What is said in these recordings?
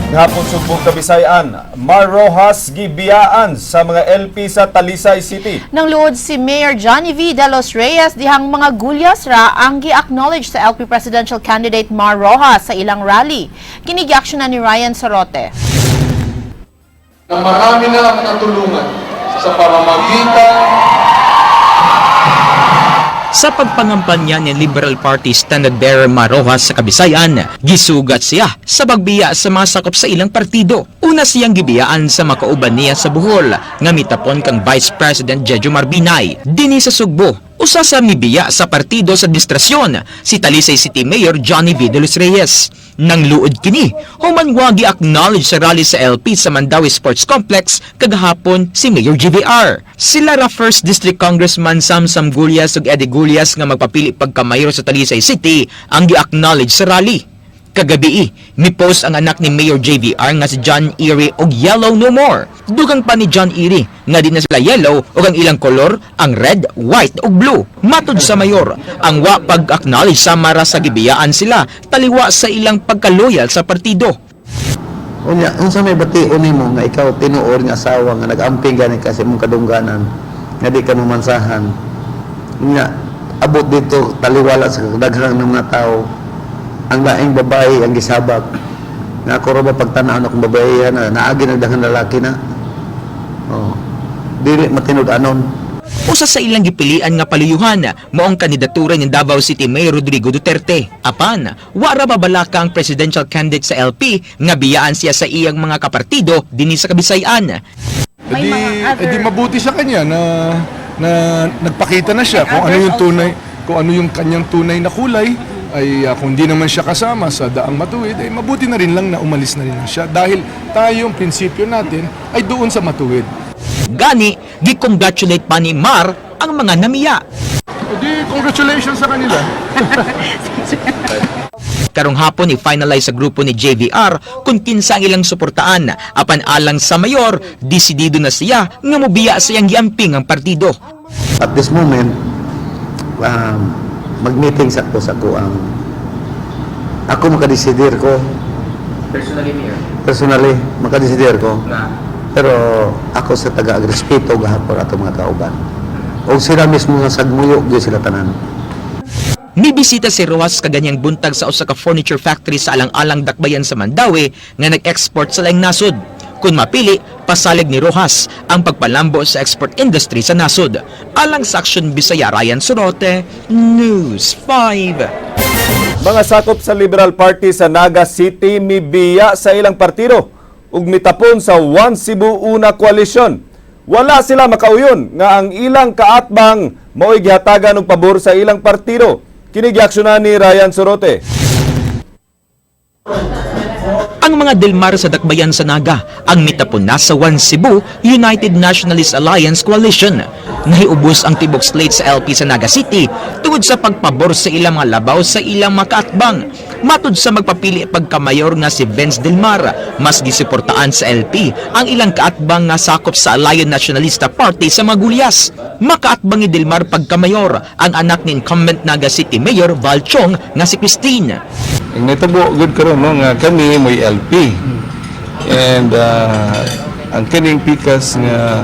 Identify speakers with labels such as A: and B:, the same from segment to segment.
A: Gahapon, Sugbo, Kabisayan, Mar Roxas gibiyaan sa mga LP sa Talisay City.
B: Nangluod si Mayor Johnny V. De Los Reyes dihang mga Gullas ra ang gi-acknowledge sa LP presidential candidate Mar Roxas sa ilang rally. Kini giaksyonan ni Ryan Sorote.
C: Na marami na ang natulungan sa pamamagitan
D: Sa pagpangampanya ni Liberal Party Standard Bearer Mar Roxas sa Kabisayan, gisugat siya sa pagbiya sa mga sakop sa ilang partido. Una siyang gibiyaan sa makauban niya sa Bohol, nga mitapon kang Vice President Jejomar Binay. Dini sa Sugbo, usa sa mibiya sa partido sa administrasyon, si Talisay City Mayor Johnny V. De Los Reyes. Nang luod kini, human wa gi-acknowledge sa rally sa LP sa Mandaue Sports Complex kagahapon si Mayor JVR. Sila ra First District Congressman Samsam Gullas ug Eddie Gullas nga magpapili pagkamayor sa Talisay City ang gi-acknowledge sa rally. Kagabi, mi-post ang anak ni Mayor JVR nga si John Erie og "Yellow no more." Dugang pa ni John Erie nga di na sila yellow ug ang ilang kolor ang red, white ug blue. Matud sa mayor, ang wa pag-acknowledge sama ra sa gibiyaan sila taliwa sa ilang pagkaloyal sa partido.
E: Unya, unsa may bation nimo nga ikaw tinuor nga asawa nga nag-amping gani kasi imong kadungganan nga di ka mamansahan? Unya, abot dito taliwala sa kadaghan ng mga tao, ang laing babae ang gisabak. Nga ako ra ba pagtan-aw akong babae na naagi nagdaghang lalaki na. Oh. Dili matinud-anon.
D: Usa sa ilang gipilian nga paluyuhan mao ang kandidatura ni Davao City Mayor Rodrigo Duterte. Apan, wa ra babalaka ang presidential candidate sa LP nga biyaan siya sa iyang mga kapartido dinhi sa Kabisayan.
C: Edi, edi mabuti sa kanya na na nagpakita na siya kung ano yung tunay, kung ano yung kanyang tunay na kulay ay kung di naman siya kasama sa daang matuwid, ay mabuti na rin lang na umalis na rin lang siya dahil tayo, ang prinsipyo natin ay doon sa matuwid.
D: Gani, gi-congratulate pa ni Mar ang mga namiya.
C: Edi congratulations sa kanila.
D: Karong hapon i-finalize sa grupo ni JVR kung kinsa ang ilang suportaan. Apan alang sa mayor, desidido na siya nga mobiya sa iyang giamping ang partido.
E: At this moment, mag-meeting sa ko sa ko ang ako makadesidir ko.
D: Personally, Mayor?
E: Personally, makadesidir ko.
D: Na
E: Pero ako sa taga respeto gahapon ato mga kauban. O sila mismo nga sagmuyo gyud sila tanan.
D: Mibisita si Roxas kaganyang buntag sa usa ka furniture factory sa Alang-alang, Dakbayan sa Mandaue nga nag-export sa laing nasod. Kung mapili, pasalig ni Roxas ang pagpalambo sa export industry sa nasod. Alang sa Action Bisaya, Ryan Sorote, News 5.
A: Mga sakop sa Liberal Party sa Naga City mibiya sa ilang partido ug mitapon sa One Cebu Una Coalition. Wala sila makauyon nga ang ilang kaatbang mao'y gihatagan og pabor sa ilang partido. Kini giaksyonan ni Ryan Sorote.
D: Ang mga Delmar sa Dakbayan sa Naga ang mitapon na sa One Cebu United Nationalist Alliance Coalition. Nahiubos ang tibok slate sa LP sa Naga City tungod sa pagpabor sa ilang mga labaw sa ilang makaatbang. Matud sa magpapili pagkamayor nga si Vince Delmar, mas gisuportaan sa LP ang ilang kaatbang nga sakop sa Alliance Nationalista Party sa mga Gullas. Makaatbang ni Delmar pagkamayor ang anak ni incumbent Naga City Mayor Val Chong nga si Christine.
F: Ang nitabo gud karon, no, nga kami mo'y LP. And ang kining pikas nga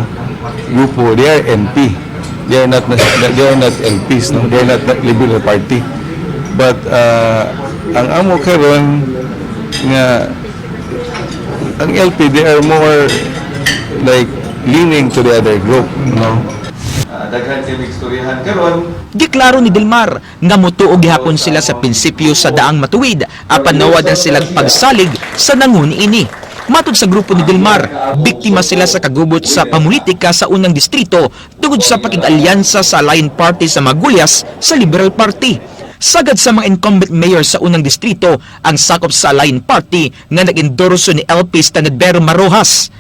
F: grupo, they are NP. They are not LPs, no. They are not the Liberal Party. But ang amo karon nga ang LP, they are more like leaning to the other group, no.
G: Daghan kay istoryahan karon.
D: Giklaro ni Delmar nga mutuo gihapon sila sa prinsipyo sa daang matuwid apan nawad ang silang pagsalig sa nangun ini. Matod sa grupo ni Delmar, biktima sila sa kagubot sa pamulitika sa unang distrito tungod sa pakig-alyansa sa Alliance Party sa Magulyas sa Liberal Party. Sagad sa mga incumbent mayor sa unang distrito ang sakop sa Alliance Party nga nag-endorso ni LP Standard Bearer Mar Roxas.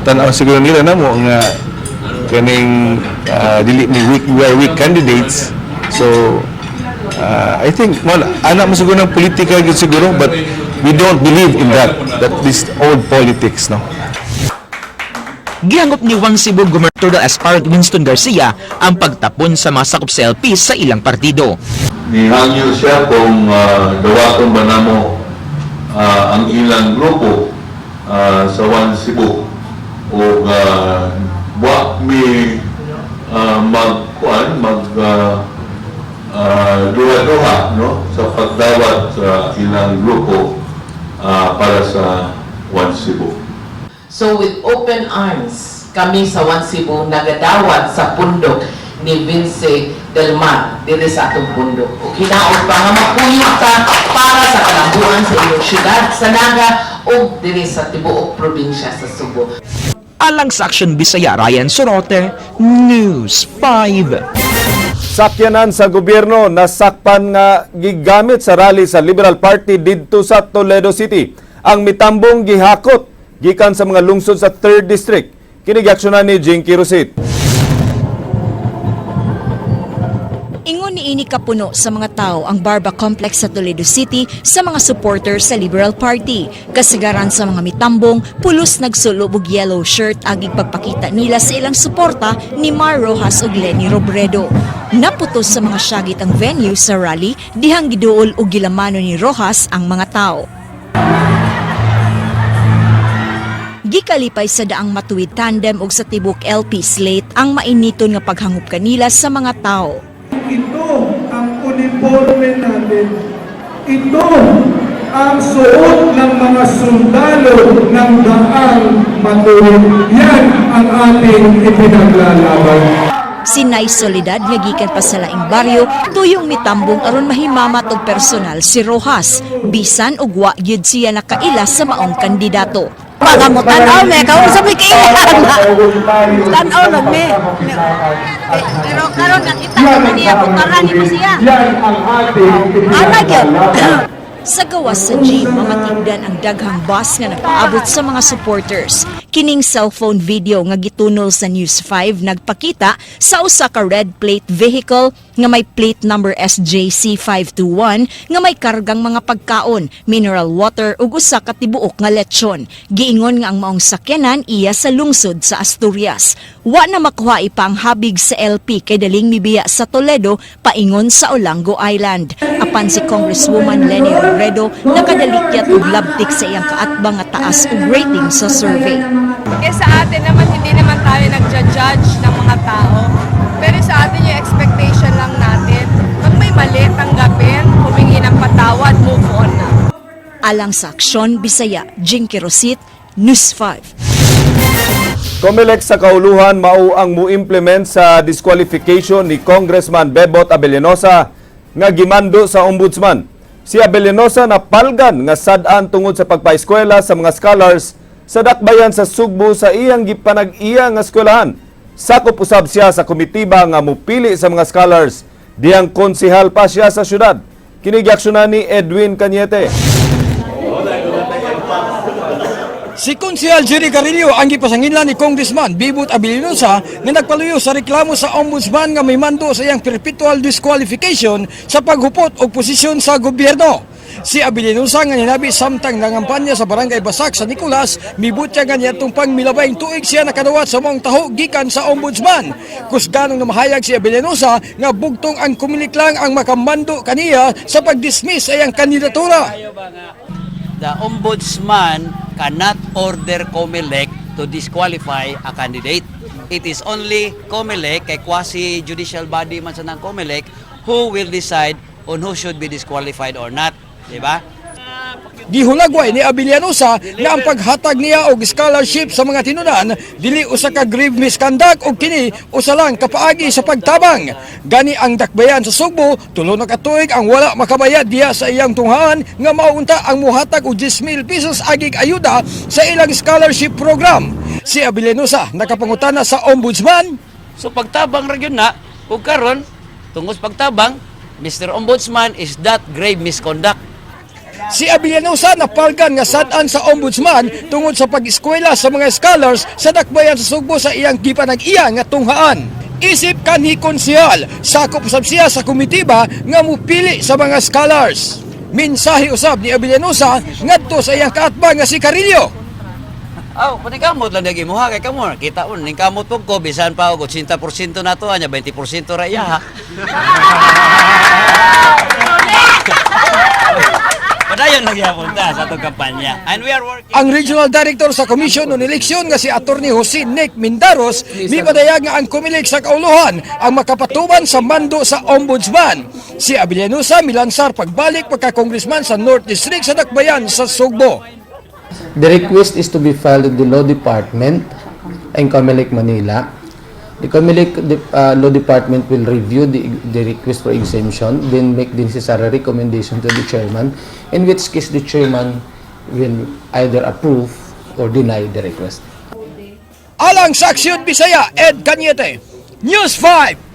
F: Tanaw siguro nila namo nga kaning dili ni weak, we are weak candidates, so I think, well, ana mo siguro ng politika gyud siguro, but we don't believe in that, that this old politics, no.
D: Gihangop ni One Cebu gubernatorial aspirant Winston Garcia ang pagtapon sa mga sakop sa LP sa ilang partido.
G: Nihangyo siya kung dawaton ba namo ang ilang grupo. sa One Cebu o wa mi magkuan mag duha-duha, no, sa pagdawat sa ilang grupo para sa One Cebu.
H: So with open arms, kami sa One Cebu nagadawat sa pundok ni Vince Del Mar diri sa atong pundok. Ug hinaot pa nga mapuyok ta para sa kalambuan sa iyong syudad sa Naga ug diri sa tibuok probinsya sa Subo.
D: Alang sa Action Bisaya, Ryan Sorote, News 5.
A: Sakyanan sa gobyerno nasakpan nga gigamit sa rally sa Liberal Party didto sa Toledo City. Ang mitambong gihakot gikan sa mga lungsod sa 3rd District. Kini giaksyonan ni Jinky Rosit.
I: Ingon ni ini kapuno sa mga tao ang Barba Complex sa Toledo City sa mga supporters sa Liberal Party. Kasagaran sa mga mitambong, pulos nagsulob og yellow shirt agig pagpakita nila sa ilang suporta ni Mar Rojas ug Leni Robredo. Naputos sa mga syagit ang venue sa rally dihang giduol og gilamano ni Rojas ang mga tao. Gikalipay sa Daang Matuwid tandem ug sa tibok LP slate ang mainiton nga paghangup kanila sa mga tao.
J: Ito ang uniforme natin. Ito ang suot ng mga sundalo ng Daang Matuwid. Yan ang ating ipinaglalaban.
I: Si Nay Soledad nga gikan pa sa laing baryo, tuyong mitambong aron mahimamat og personal si Rojas, bisan og wa gyud siya nakaila sa maong kandidato.
K: Baka mo tan-aw me, kausap mi kailan. Tan-aw lang me. Pero karon nakita ko na niya, putaran ni mo siya.
J: Yan ang ating
K: Ana gyud.
J: ipinaglalaban.
I: Sa gawas sa jeep, mamatingdan ang daghang bus nga nagpaabot sa mga supporters. Kining cellphone video nga gitunol sa News 5 nagpakita sa usa ka red plate vehicle nga may plate number SJC 521 nga may kargang mga pagkaon, mineral water ug usa ka tibuok nga lechon. Giingon nga ang maong sakyanan iya sa lungsod sa Asturias. Wa na makuha pa ang habig sa LP kay daling mibiya sa Toledo paingon sa Olango Island. Apan si Congresswoman Leni Robredo nakadalikyat og labtik sa iyang kaatbang nga taas og rating sa survey.
L: Kaya sa atin naman, hindi naman tayo nagja-judge ng mga tao. Pero sa atin yung expectation lang natin, pag may mali, tanggapin, humingi ng patawad, move on na.
I: Alang sa Aksyon Bisaya, Jinky Rosit, News 5.
A: Comelec sa kauluhan mao ang mu-implement sa disqualification ni Congressman Bebot Abellanosa nga gimando sa ombudsman. Si Abellanosa napalgan nga sad-an tungod sa pagpaeskwela sa mga scholars sa dakbayan sa Sugbo sa iyang gipanag-iya nga eskwelahan. Sakop usab siya sa komitiba nga mupili sa mga scholars diyang konsehal pa siya sa syudad. Kini giaksyonan ni Edwin Cañete.
M: Si Konsehal Jerry Carillo ang gipasanginlan ni Congressman Bibot Abellanosa nga nagpaluyo sa reklamo sa ombudsman nga may mando sa iyang perpetual disqualification sa paghupot og posisyon sa gobyerno. Si Abellanosa nga ninabi samtang nangampanya sa Barangay Basak sa Nicolas, mibutyag nga niadtong pangmilabayng tuig siya nakadawat sa maong taho gikan sa ombudsman. Kusganong namahayag si Abellanosa nga bugtong ang Comelec lang ang makamando kaniya sa pagdismiss sa iyang kandidatura.
N: The ombudsman cannot order COMELEC to disqualify a candidate. It is only COMELEC, kay quasi-judicial body man sa ng COMELEC, who will decide on who should be disqualified or not. Di ba?
M: Gihulagway ni Abellanosa nga ang paghatag niya og scholarship sa mga tinunan dili usa ka grave misconduct og kini usa lang kapaagi sa pagtabang. Gani ang dakbayan sa Sugbo 3 na ka tuig ang wala makabayad diya sa iyang tunghaan nga maunta ang muhatag og 10,000 pesos agig ayuda sa ilang scholarship program. Si Abellanosa nakapangutana sa ombudsman.
N: So pagtabang ra gyud na, ug karon tungod sa pagtabang, Mr. Ombudsman, is that grave misconduct?
M: Si Abellanosa napalgan nga sad-an sa ombudsman tungod sa pag-eskwela sa mga scholars sa dakbayan sa Sugbo sa iyang gipanag-iya nga tunghaan. Isip kanhi konsehal, sakop usab siya sa komitiba nga mupili sa mga scholars. Mensahe usab ni Abellanosa ngadto sa iyang kaatbang nga si Carillo.
N: Aw, paningkamot lang lagi mo ha kay kamo kita on ningkamot pug ko bisan pa og 80% na to anya 20% ra iya ha. Padayon lang gyapon ta sa atong kampanya. And we are working.
M: Ang Regional Director sa Komisyon on Eleksyon nga si Attorney Jose Nick Mindaros mipadayag nga ang Comelec sa kauluhan ang makapatuman sa mando sa Ombudsman. Si Abellanosa milansar pagbalik pagka-congressman sa North District sa Dakbayan sa Sugbo.
O: The request is to be filed at the Law Department in Comelec, Manila. The Comelec Law Department will review the request for exemption, then make the necessary recommendation to the chairman, in which case the chairman will either approve or deny the request.
M: Alang sa Aksyon Bisaya, Ed Cañete, News 5.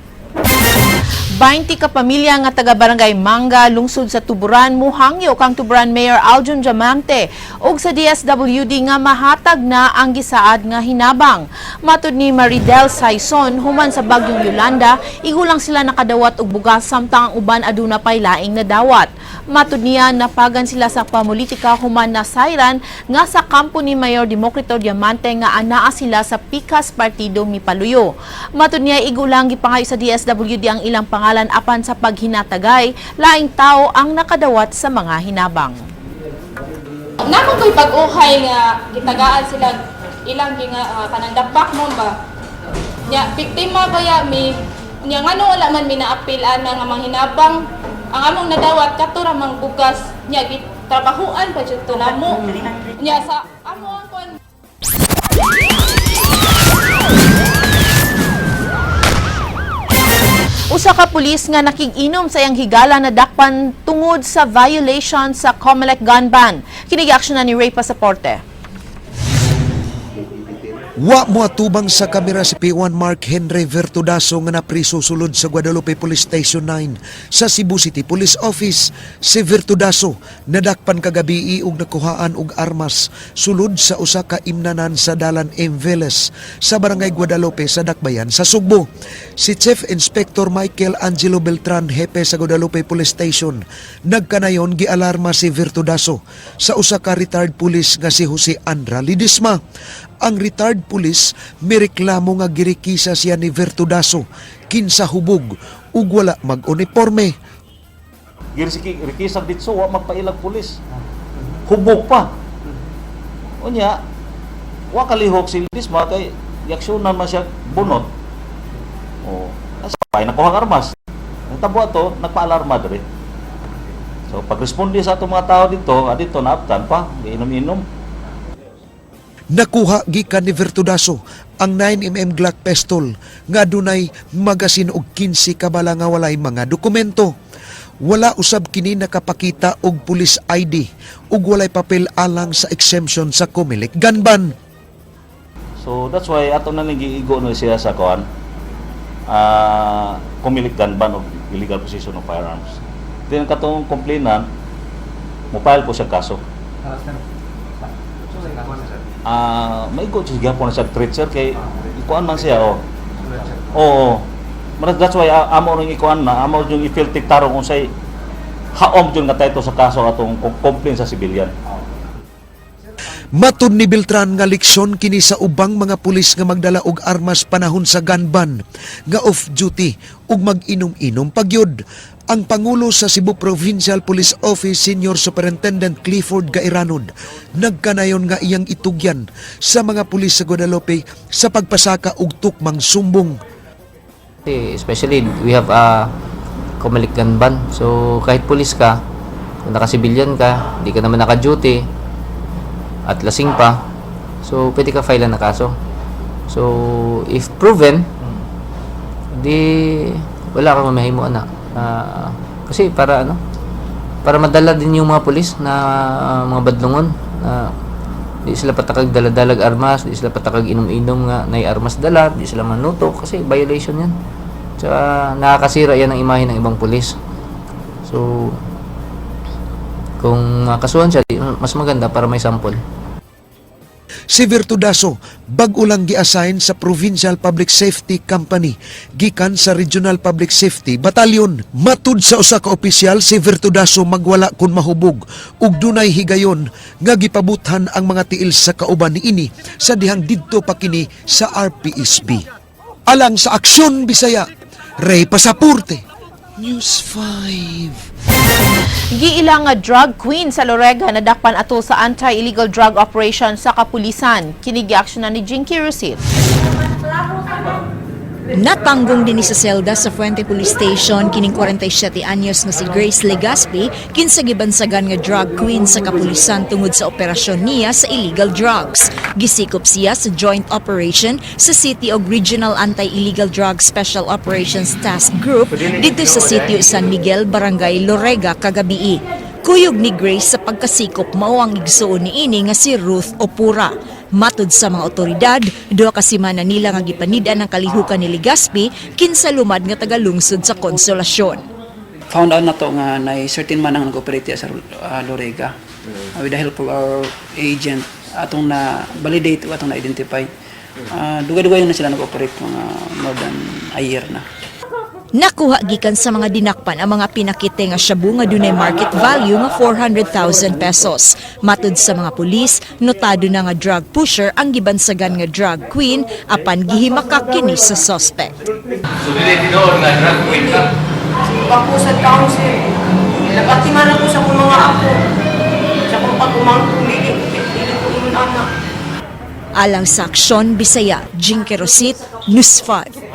B: 20 ka pamilya nga taga Barangay Manga, lungsod sa Tuburan, muhangyo kang Tuburan Mayor Aljun Diamante ug sa DSWD nga mahatag na ang gisaad nga hinabang. Matud ni Maridel Saison, human sa bagyong Yolanda, igulang sila nakadawat og bugas samtang ang uban aduna pay laing nadawat. Matud niya, napagan sila sa pamulitika human nasayran nga sa kampo ni Mayor Democrito Diamante nga anaa sila sa Pikas Partido mipaluyo. Matud niya, igulang gipangayo sa DSWD ang ilang pangalan apan sa paghinatagay, laing tao ang nakadawat sa mga hinabang.
L: Nako ko'y pag-uhay nga gitagaan sila ilang ginga kanang dapak mo ba. Nya biktima baya mi nya ngano wala man mi naapil ana nga manghinabang ang among nadawat kato ra mang bugas nya gitrabahuan pa jud to namo. Nya sa amo ang kuan.
B: Usa ka pulis nga nakig-inom sa iyang higala na dakpan tungod sa violation sa COMELEC gun ban. Kini aksyon na ni Ray Pasaporte.
P: Wa mo atubang sa kamera si P1 Mark Henry Vertudaso nga napriso sulod sa Guadalupe Police Station 9 sa Cebu City Police Office. Si Vertudaso nadakpan kagabi og nakuhaan og armas sulod sa usa ka imnanan sa Dalan M. Velez sa Barangay Guadalupe sa Dakbayan sa Sugbo. Si Chief Inspector Michael Angelo Beltran, hepe sa Guadalupe Police Station, nagkanayon gialarma si Vertudaso sa usa ka retired police nga si Jose Andra Lidisma. Ang retired police mireklamo nga girikisa siya ni Vertudaso kinsa hubog ug wala mag-uniforme.
G: Girikisag ditso, wa magpailag pulis. Hubog pa. Unya, wa kalihok si Lidisma kay yaksyonan man siya bunot. O, asa pa nakuha ang armas. Ang tabo ato, nagpa-alarma diri. So pagresponde sa atong mga tao dito, dito naaptan pa, inom-inom.
P: Nakuha gikan ni Vertudaso ang 9 mm Glock pistol nga dunay magasin og 15 ka bala nga walay mga dokumento. Wala usab kini nakapakita og police ID ug walay papel alang sa exemption sa Comelec gun ban.
G: So that's why ato na ning giigo no siya sa kuan. Comelec gun ban og illegal possession of firearms. Then katong complainant mo file po siya kaso. Maigo siya gyapon na siya threat, sir, kay ikuan man siya, oh. Oo. But that's why amo ring ikuan na amo yung i-feel tarong unsay haom jud nga title sa kaso atong complaint sa civilian.
P: Matud ni Beltran nga leksyon kini sa ubang mga pulis nga magdala og armas panahon sa gun ban, nga off duty ug mag-inom-inom pagyud. Ang Pangulo sa Cebu Provincial Police Office, Senior Superintendent Clifford Gairanod, nagkanayon nga iyang itugyan sa mga pulis sa Guadalupe sa pagpasaka og tukmang sumbong.
Q: Especially, we have a Comelec gun ban. So, kahit pulis ka, kung nakasibilyan ka, hindi ka naman naka-duty, at lasing pa, so pwede ka file na kaso. So, if proven, di wala kang mamahimo ana. Kasi para ano, para madala din yung mga pulis na mga badlongon na di sila patakag daladalag armas, di sila patakag inom-inom nga nay armas dala, di sila manutok kasi violation yan. Tsaka nakakasira yan ng imahe ng ibang pulis. So, kung makasuhan siya, mas maganda para may sample.
P: Si Virtudaso bag-o lang gi-assign sa Provincial Public Safety Company gikan sa Regional Public Safety Battalion. Matud sa usa ka opisyal, si Virtudaso magwala kun mahubog ug dunay higayon nga gipabuthan ang mga tiil sa kauban niini sa dihang didto pa kini sa RPSB. Alang sa Aksyon Bisaya, Ray Pasaporte, News 5.
B: Giila nga drug queen sa Lorega nadakpan atol sa anti-illegal drug operation sa kapulisan. Kini giaksyonan ni Jinky Rusit.
I: Natanggong din sa selda sa Fuente Police Station kining 47 anyos nga si Grace Legaspi kinsa gibansagan nga drug queen sa kapulisan tungod sa operasyon niya sa illegal drugs. Gisikop siya sa joint operation sa City og Regional Anti-Illegal Drug Special Operations Task Group didto sa Sitio San Miguel, Barangay Lorega kagabii. Kuyog ni Grace sa pagkasikop mao ang igsuon niini nga si Ruth Opura. Matud sa mga otoridad, 2 ka semana nila nga gipanid-an ang kalihukan ni Legaspi kinsa lumad nga tagalungsod sa Konsolasyon.
R: Found out na to nga na certain man ang nag-operate sa Lorega. With the help of our agent, atong na validate o atong na identify. Dugay-dugay na sila nag-operate, mga more than a year na.
I: Nakuha gikan sa mga dinakpan ang mga pinakite nga shabu nga dunay market value nga 400,000 pesos. Matud sa mga pulis, notado na nga drug pusher ang gibansagan nga drug queen apan gihimakak kini sa suspect.
S: So dili tinuod nga drug queen ka?
T: Ako sa taon, sir. Labati man ako sa akong mga apo. Sa akong pag-umangkong, dili, dili ko ingon anak.
I: Alang sa Aksyon Bisaya, Jinky Rosit, News 5.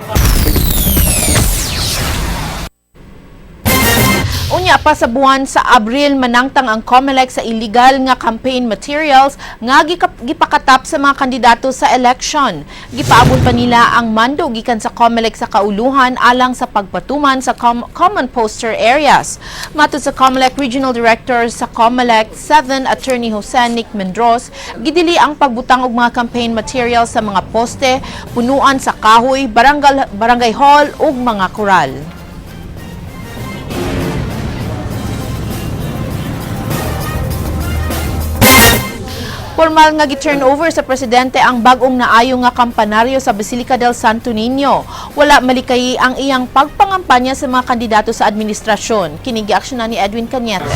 B: Unya pa sa buwan sa Abril manangtang ang COMELEC sa illegal nga campaign materials nga gipakatap sa mga kandidato sa election. Gipaabot pa nila ang mando gikan sa COMELEC sa kauluhan alang sa pagpatuman sa common poster areas. Matud sa COMELEC Regional Director sa COMELEC 7 Attorney Jose Nick Mendros, gidili ang pagbutang og mga campaign materials sa mga poste, punuan sa kahoy, barangay hall ug mga koral. Formal nga gi-turn over sa presidente ang bag-ong naayo nga kampanaryo sa Basilica del Santo Niño. Wala malikayi ang iyang pagpangampanya sa mga kandidato sa administrasyon. Kini giaksyonan ni Edwin Cañete.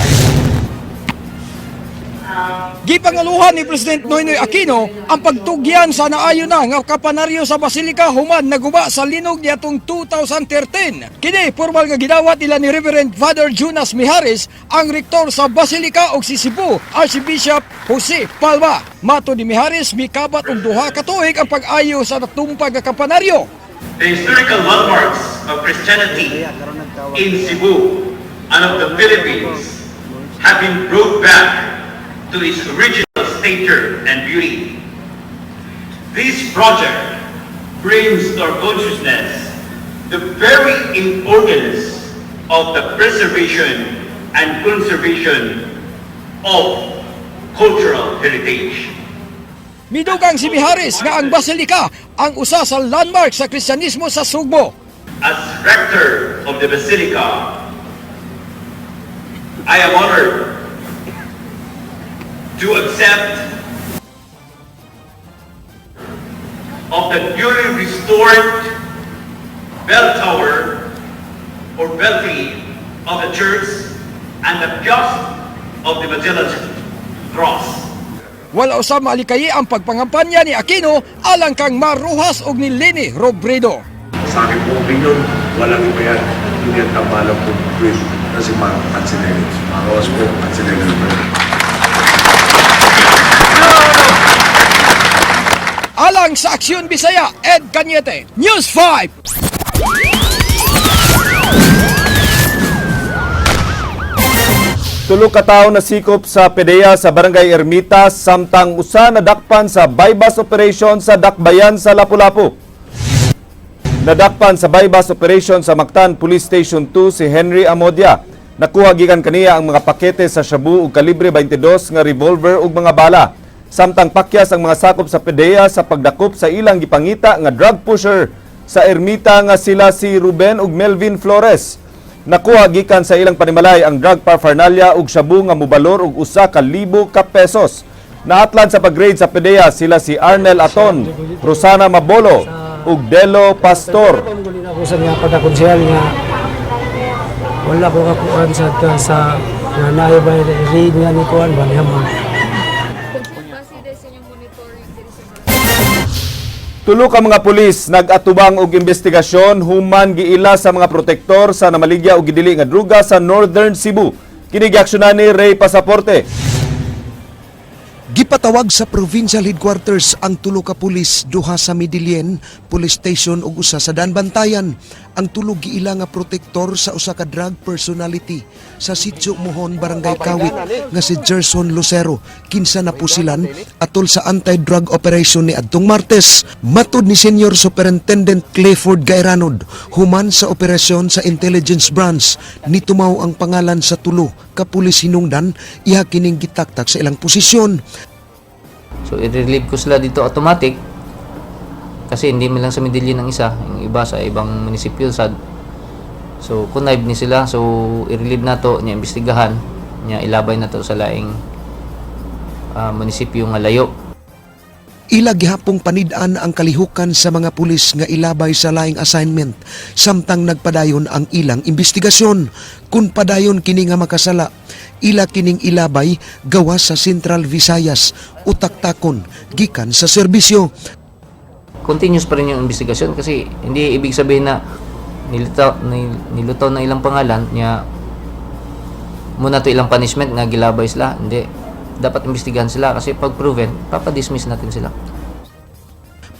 M: Gipangaluhan ni President Noynoy Aquino ang pagtugyan sa naayo na nga kampanaryo sa Basilika human naguba sa linog niadtong 2013. Kini formal nga gidawat nila ni Reverend Father Jonas Mijares, ang rektor sa Basilika, ug si Cebu Archbishop Jose Palma. Matod ni Mijares, mikabat og 2 ka tuig ang pag-ayo sa natumpag nga kampanaryo.
U: The historical landmarks of Christianity in Cebu and of the Philippines have been brought back to its original stature and beauty. This project brings to our consciousness the very importance of the preservation and conservation of cultural heritage.
M: Midugang si Mijares nga ang Basilika ang usa sa landmark sa Kristyanismo sa Sugbo.
U: As rector of the Basilica, I am honored to accept of the newly restored bell tower or belfry of the church and the kiosk of the Magellan Cross.
M: Wala usab malikayi ang pagpangampanya ni Aquino alang kang Mar Roxas ug ni Leni Robredo.
V: Sa akin po opinion, walang iba yan. Hindi ang tambalang po na si Mar at si Leni. Si Mar Roxas po at si Leni Robredo.
M: Alang sa Aksyon Bisaya, Ed Cañete, News 5.
A: 3 ka tawo nasikop sa PDEA sa Barangay Ermita samtang usa nadakpan sa buy-bust operation sa Dakbayan sa Lapu-Lapu. Nadakpan sa buy-bust operation sa Mactan Police Station 2 si Henry Amodia. Nakuha gikan kaniya ang mga pakete sa shabu ug kalibre 22 nga revolver ug mga bala. Samtang pakyas ang mga sakop sa PDEA sa pagdakop sa ilang gipangita nga drug pusher sa Ermita nga sila si Ruben ug Melvin Flores. Nakuha gikan sa ilang panimalay ang drug paraphernalia ug shabu nga mobalor og 1,000 ka pesos. Naatlan sa pag-raid sa PDEA sila si Arnel Aton, Rosana Mabolo ug Delo Pastor.
W: Ako sa nga pagkakonsehal nga wala ko kakuan sa sa nga naay ba raid nga ni kuan ba niya mo.
A: Tulo ka mga pulis nag-atubang og investigasyon human giila sa mga protektor sa namaligya og gidili nga druga sa Northern Cebu. Kini giaksyonan ni Ray Pasaporte.
P: Gipatawag sa provincial headquarters ang tulo ka pulis, duha sa Medellin Police Station ug usa sa Daanbantayan. Ang tulo giila nga protektor sa usa ka drug personality sa Sitio Mohon, Barangay Kawit nga si Gerson Lucero, kinsa napusilan atol sa anti-drug operation ni adtong Martes. Matud ni Senior Superintendent Clifford Gairanod, human sa operasyon sa Intelligence Branch, nitumaw ang pangalan sa tulo ka pulis hinungdan iha kining gitaktak sa ilang posisyon.
Q: So i-relieve ko sila dito automatic kasi hindi man lang sa Medellin ang isa, yung iba sa ibang munisipyo sad. So connive ni sila, so i-relieve nato niya, imbestigahan niya, ilabay nato sa laing munisipyo nga layo.
P: Ila gihapong panid-an ang kalihukan sa mga pulis nga ilabay sa laing assignment samtang nagpadayon ang ilang investigasyon. Kung padayon kini nga makasala, ila kining ilabay gawas sa Central Visayas o taktakon gikan sa serbisyo.
Q: Continuous pa rin yung investigasyon kasi hindi ibig sabihin na nilutaw na ilang pangalan niya muna to ilang punishment nga gilabay sila. Hindi, dapat imbestigahan sila kasi pag proven, papadismiss natin sila.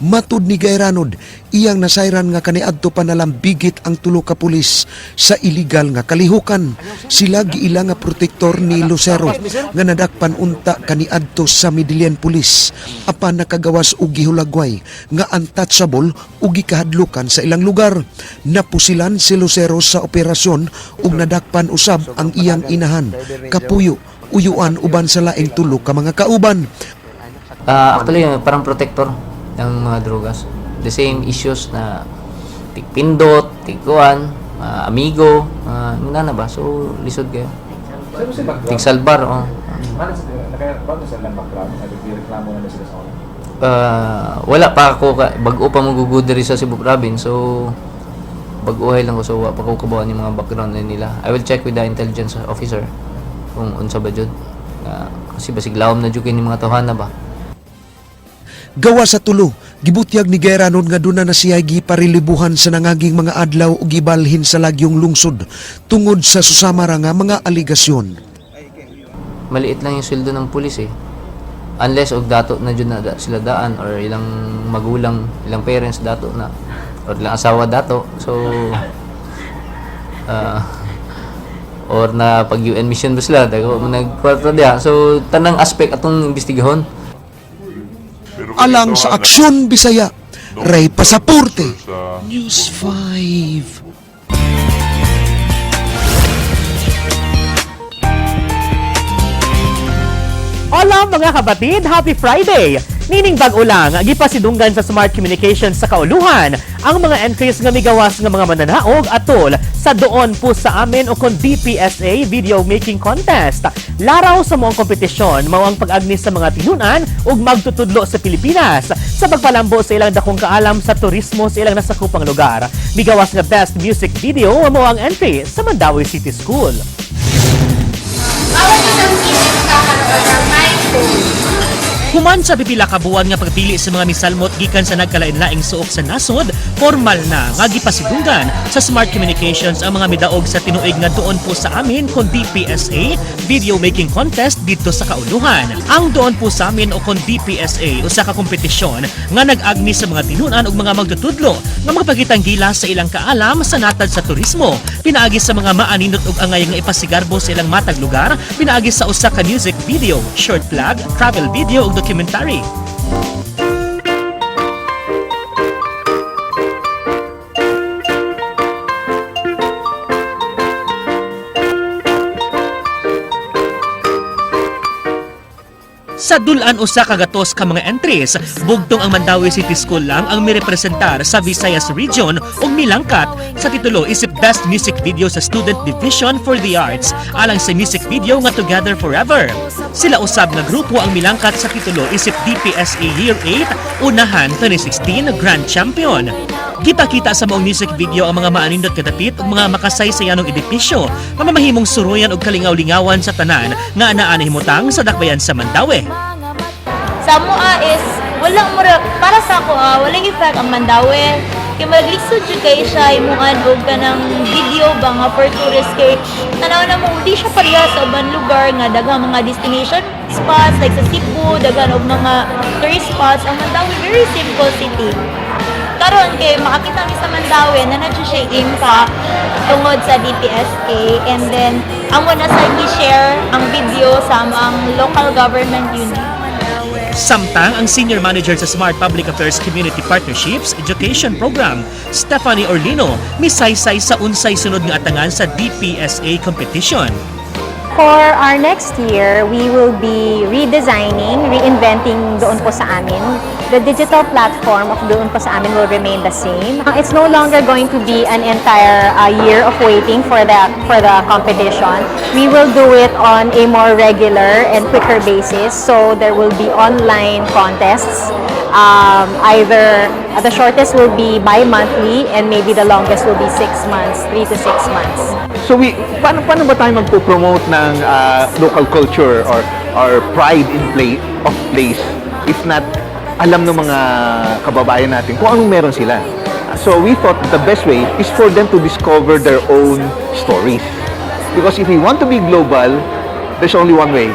P: Matud ni Gairanod, iyang nasayran nga kaniadto pa nalambigit ang tulo ka pulis sa iligal nga kalihukan. Sila giila nga protektor ni Lucero nga nadakpan unta kaniadto sa Medellin Police apan nakagawas og gihulagway nga untouchable ug gikahadlukan sa ilang lugar. Napusilan si Lucero sa operasyon ug nadakpan usab ang iyang inahan, kapuyo, uyuan uban sa laing tulo ka mga kauban.
Q: Actually, parang protector ng mga drogas. The same issues na tigpindot, tigkuan, amigo, na ba? So, lisod kayo. Tigsalbar, oh. Wala pa ako, bag-o pa magugud diri sa Cebu Province. So, bag-ohay lang ko. So, wa pa ko kabawan yung mga background na nila. I will check with the intelligence officer kung unsa ba jud. Kasi basig lawom na jud kini mga tawhana ba.
P: Gawa sa tulo, gibutyag ni Gairanod nga duna na siya giparilibuhan sa nangaging mga adlaw ug gibalhin sa lagyong lungsod tungod sa susamara nga mga aligasyon.
Q: Maliit lang yung sweldo ng pulis eh. Unless og dato na jud na sila daan or ilang magulang, ilang parents dato na or ilang asawa dato. So or na pag UN mission ba sila, dago mo nagkwarta diha. So tanang aspect atong imbestigahon.
P: Alang sa Aksyon Bisaya, Ray Pasaporte, News 5.
C: Hola mga kapatid! Happy Friday! Nining bag-o lang, gipasidunggan sa Smart Communications sa Kauluhan ang mga entries nga migawas nga mga mananaog atol sa Doon Po Sa Amin o kon DPSA Video Making Contest. Laraw sa moong kompetisyon mao ang pag-agni sa mga tinunan ug magtutudlo sa Pilipinas sa pagpalambo sa ilang dakong kaalam sa turismo sa ilang nasakupang lugar. Migawas nga Best Music Video mao ang entry sa Mandaue City School.
L: Bawat isang team ay magkakaroon ng 9 goals.
C: Human sa pipila ka buwan nga pagpili sa mga misalmot gikan sa nagkalain-laing suok sa nasod, formal na nga gipasidunggan sa Smart Communications ang mga midaog sa tinuig nga Doon Po Sa Amin kon DPSA Video Making Contest didto sa Kauluhan. Ang Doon Po Sa Amin o kon DPSA usa ka kompetisyon nga nag-agni sa mga tinunan ug mga magtutudlo nga magpakitang gilas sa ilang kaalam sa natad sa turismo, pinaagi sa mga maaninot ug angay nga ipasigarbo sa ilang matag lugar, pinaagi sa usa ka music video, short vlog, travel video ug documentary. Sa dulan usa ka gatos ka mga entries, bugtong ang Mandaue City School lang ang mirepresentar sa Visayas Region ug milangkat sa titulo isip Best Music Video sa Student Division for the Arts alang sa music video nga Together Forever. Sila usab nga grupo ang milangkat sa titulo isip DPSA Year 8 Unahan 2016 Grand Champion. Gipakita sa maong music video ang mga maanindot kadapit ug mga makasaysayanong edipisyo nga mamahimong suruyan og kalingaw-lingawan sa tanan nga anaa nahimutang sa dakbayan sa Mandaue.
L: Sa mua is
E: Walang mura para sa ako ah, walang effect ang Mandaue. Kay maglisod jud kay siya imuan og kanang video ba nga for tourists kay tanaw na mo di siya pareha sa uban lugar nga daghang mga destination spots like sa Cebu, daghan og mga tourist spots. Ang Mandaue, very simple city. Karon kay makakita mi sa Mandaue na na siya impact tungod sa DPSA, and then amo na sa gi-share ang video sa among local government unit.
C: Samtang ang Senior Manager sa Smart Public Affairs Community Partnerships Education Program, Stephanie Orlino, misaysay sa unsay sunod nga atangan sa DPSA competition.
F: For our next year, we will be redesigning, reinventing Doon Po Sa Amin. The digital platform of Doon Po Sa Amin will remain the same. It's no longer going to be an entire year of waiting for the competition. We will do it on a more regular and quicker basis. So there will be online contests. Either the shortest will be bi-monthly and maybe the longest will be 6 months, 3 to 6 months.
H: So paano ba tayo magpo-promote ng local culture or pride in play of place if not alam ng mga kababayan natin kung anong meron sila? So we thought the best way is for them to discover their own stories. Because if we want to be global, there's only one way: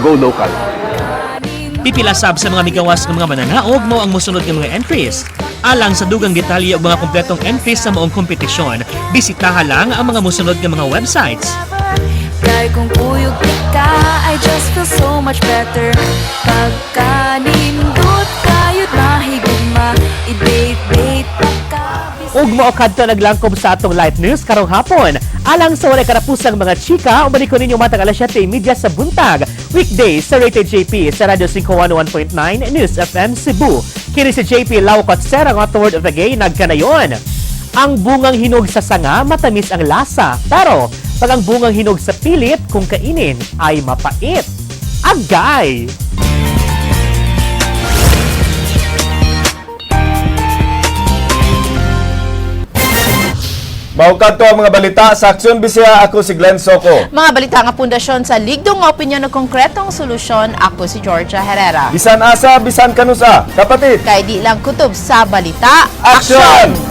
H: go local.
C: Pipila sab sa mga migawas ng mga mananaog mao ang mosunod nga mga entries. Alang sa dugang detalye ug mga kompletong entries sa maong kompetisyon, bisitaha lang ang mga mosunod nga mga websites.
X: Kay kung kuyog ka, I just feel so much better. Pagkanindot kayo't mahigugma, I-date-date pa ka.
C: Ug mao kadto naglangkob sa atong live news karong hapon. Alang sa walay karapusang mga chika, ubani ko ninyo matag alas 7:30 sa buntag. Weekdays sa Rated JP sa Radyo 511.9 News FM Cebu. Kini si JP Laucot Sera nga word of the gay nagkanayon. Ang bungang hinog sa sanga, matamis ang lasa. Pero pag ang bungang hinog sa pilit, kung kainin ay mapait. Agay!
A: Mao kadto ang mga balita sa Aksyon Bisaya. Ako si Glenn Soco.
B: Mga balita nga pundasyon sa ligdong nga opinyon ug konkretong solusyon. Ako si Georgia Herrera.
A: Bisan asa, bisan kanusa. Kapatid.
B: Kay di lang kutob sa balita.
A: Aksyon!